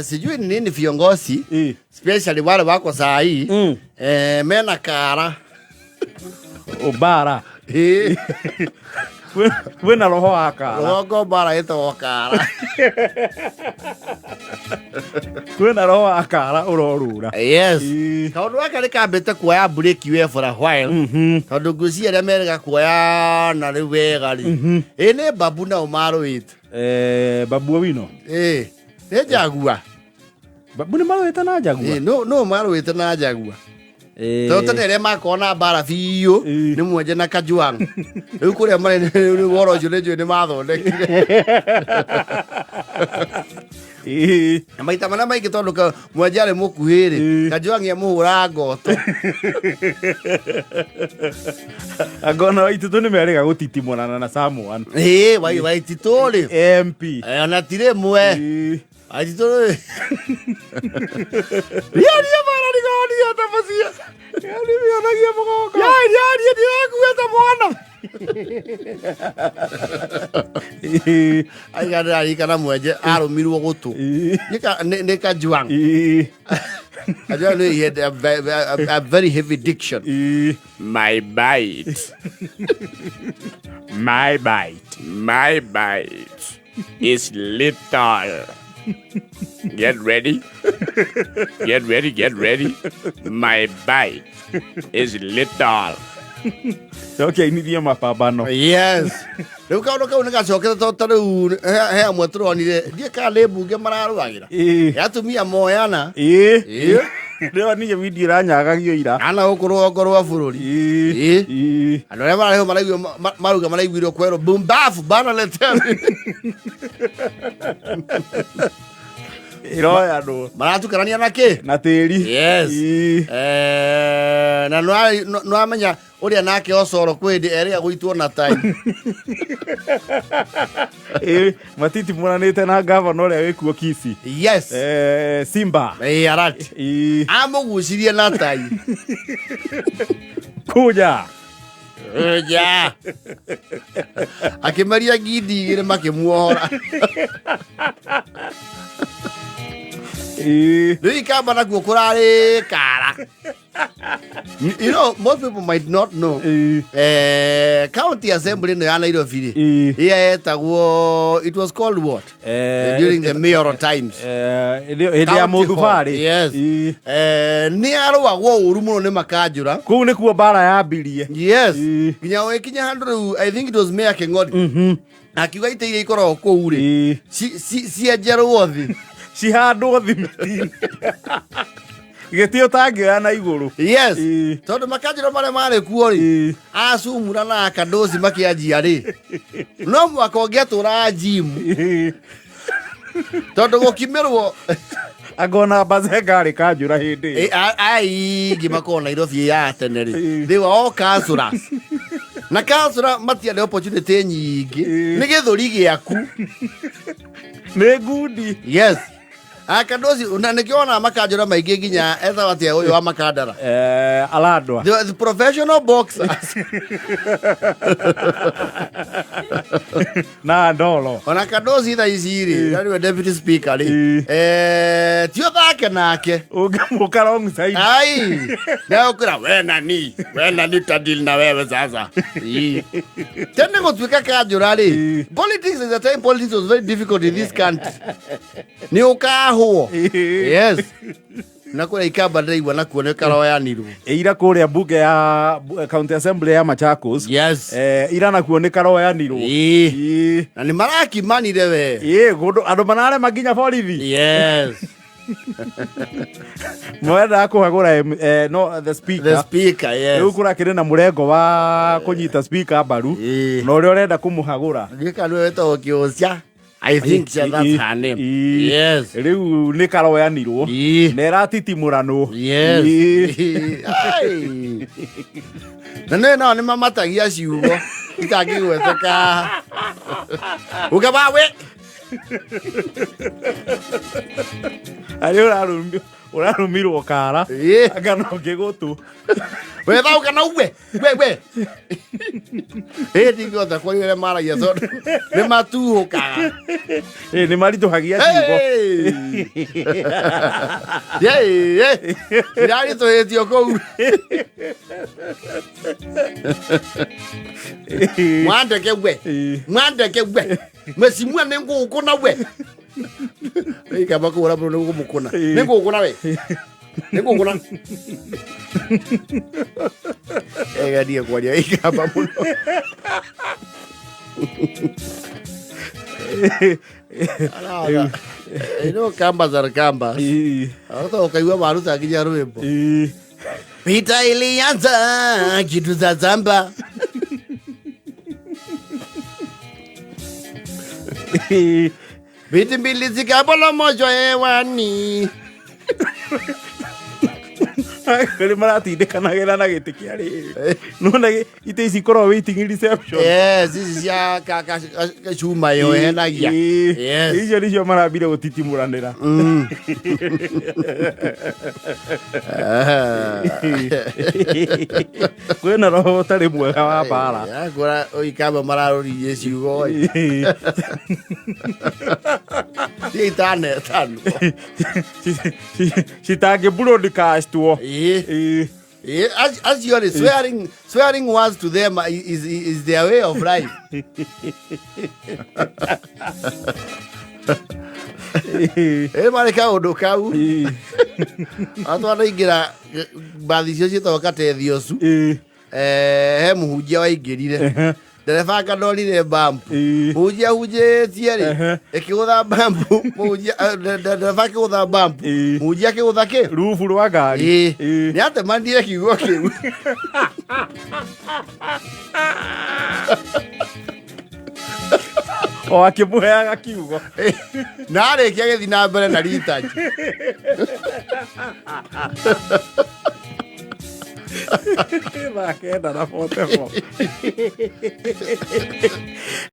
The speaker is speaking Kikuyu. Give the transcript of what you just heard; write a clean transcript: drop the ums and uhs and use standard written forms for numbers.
Sijui ni nini viongozi especially wale wako saa hii mena kara. Ũmbara. Kwĩna roho wa kara. Rũgongo mbara ĩtagwo kara. Kwĩna roho wa kara ũrorũra. Yes. Kaũndũ gaka nĩ kambĩte kuoya break we for a while. Tondũ ngwĩciria arĩa merega kuoya na rĩu wega rĩ. Ĩ nĩ Babu nao marũĩte. Babu Owino. Ĩ nĩ Njagua. Babu nĩ marũĩte na Njagua. Ĩ no marũĩte na Njagua. Tondũ tene arĩa makorwo na mbara biũ nĩ Mwenje na Kajwang. Rĩu kũrĩa marĩ rĩu ũhoro ũcio nĩ njũĩ nĩ mathondekire. Na maita marĩa maingĩ tondũ Mwenje arĩ mũkuhĩ rĩ, Kajwang amũhũraga ngoto. Angona Waititũ nĩ merĩga gũtitimũrana na someone. Ĩĩ, Waititũ rĩ. MP. Ona ti rĩmwe. Waititũ rĩ. Riaria bara rigonia ta mũciĩ. Yaani mionagia mũgongo. Riaria ndirakuĩte mwana. Aiga ndĩraririkana Mwenje arũmirwo gũtũ. Nĩ Kajwang. Kajwang he had a very heavy diction. My bite. My bite. My bite is little. Get ready. Get ready, get ready. My bite is little. Cokia inithie mapambano. Yes. Rĩu kaũndũ kau nĩ gacokete tondũ ta rĩu he amwe tũronire ndiĩ kana nĩ mbunge mararũagĩra. Ya atumia moyana. Ndĩronire video ĩranyagagio ira. Ana gũkũ rũgongo rwa bũrũri. Andũ arĩa mararĩhwo maraigua marauga maraiguirwo kwerwo bumbafu bana letea. Ĩroyanwo. Maratukanania na kĩ? Na tĩri. Yes. Na nĩwamenya ũrĩa nake Osoro kwĩ hĩndĩ erĩga gũitwo na tai. Matitimũranĩte na gavana ũrĩa wĩkuo Kisii. Yes. Simba. Arati. Amũgucirie na tai. Kuja. Kuja. Akĩmeria ngindi igĩrĩ makĩmuohora. Rĩu ikamba nakuo kũrarĩ kara. You know, most people might not know. County Assembly ĩno ya Nairobi rĩ, ĩrĩa yetagwo, it was called what? During the mayoral times. Hĩndĩ ya County Hall. Mũthubarĩ. Yes. Nĩ arũagwo ũru mũno nĩ makanjũra. Kũu nĩkuo mbara yambirie. Yes. Nginya ũgĩkinya handũ rĩu, I think it was Mayor Kĩng'ori. Akiuga itĩ iria ikoragwo kũu rĩ, cienjerwo thĩ. Cihandwo thimiti. Gĩtĩ ũtangĩoya na igũrũ. Yes. Tondũ makanjũra marĩa marĩ kuo rĩ, acumura na akandoci makĩanjia rĩ, no mwaka ũngĩatũraga gym. Tondũ gũkimĩrwo Angona Bazenga arĩ kanjũra hĩndĩ ĩyo. Aingĩ makoragwo Nairobi ya tene rĩ, they were all councillors. Na councillor matiarĩ opportunity nyingĩ. Nĩ gĩthũri gĩaku. Nĩ ngundi. Yes. Akandoci na nĩkĩo wonaga makanjũra maingĩ nginya ethaga atĩa ũyũ wa Makandara. Alandwa. The professional boxers. Na ndolo. Ona Kandoci thaa ici rĩ, na nĩwe deputy speaker rĩ. Ti ũthake nake. Ũngĩmũka wrong side. Ai. Na ũkwĩra we nani, we nani tadil na wewe sasa. Ii. Tene gũtuĩka kanjũra rĩ. Politics is a time politics was very difficult in this country. Nĩ ũkahwo. Yes. Na kũrĩa ikamba ndĩraigua nakuo nĩ karoyanirwo. Ira kũrĩa mbunge ya county assembly ya Machakos. Yes. Ira nakuo nĩ karoyanirwo. Na nĩ marakimanire we. Ĩĩ, kũndũ andũ mararema nginya borithi. Yes. Mwendaga kũhagũra no, the speaker. The speaker, yes. Rĩu kũrakĩrĩ na mũrengo wa kũnyita speaker mbaru na ũrĩa ũrenda kũmũhagũra. Gĩka nĩwe wĩtagwo Kĩũcia. I think that's her name. Yes. Rĩu nĩ karoyanirwo na ĩratitimũranwo. Yes. Ai. Na nĩ nao nĩ mamatagia ciugo itangĩgweteka. Uga we. Arĩ ũrarũmio. Ũrarũmirwo kara. Ĩĩ. Anga no ngĩgũtũ. We thauka na uwe. We we. Ĩ ndingĩhota kwaria ũrĩa maragia tondũ nĩ matuhũkaga. Ĩ nĩ maritũhagia ciugo. Iraritũhĩtio kũu. Mwandeke we. Mwandeke we. Mheshimiwa nĩ ngũgũkũna we. Ikamba kũhũra mũno nĩ gũkũmũkũna. Nĩ ngũgũkũna we. Nĩ ngũgũkũna. Egerie kwaria ikamba mũno. Araga. You know kambas are kambas. Hata ukaigua maruta nginya rwĩmbo. Vita ilianza kitu za zamba. Viti mbili zikapolomojwa hewani. Nĩ maratindĩkanagĩra na gĩtĩ kĩa rĩrĩ nona itĩ ici ikoragwo waiting reception. Yes, ici cia cuma yohenagia. Yes. Icio nĩcio marambire gũtitimũranĩra. Kwĩna roho ũtarĩ mwega wa mbara. Akora ikamba mararũririe ciugo ĩ. Ti itano tano. Citangĩ broadcastwo. Ĩĩ. Ĩĩ, acio rĩ swearing words to them is their way of life. Ĩ marĩ kaũndũ kau. Atwanaingĩra mbathi icio ciĩtagwo katethiocu. He mũhunjia waingĩrire ndereba anga ndorire bampu. Mũhunjia ahunjĩtie rĩ ĩkĩgũtha bampu mũhunjia ndereba akĩgũtha bampu. Mũhunjia akĩgũtha kĩ Rubu rwa ngari. Ĩĩ. Nĩ atemanire kiugo kĩu. O akĩmũheaga kiugo. Na arĩkia gĩthiĩ na mbere na ritaji. 9:44.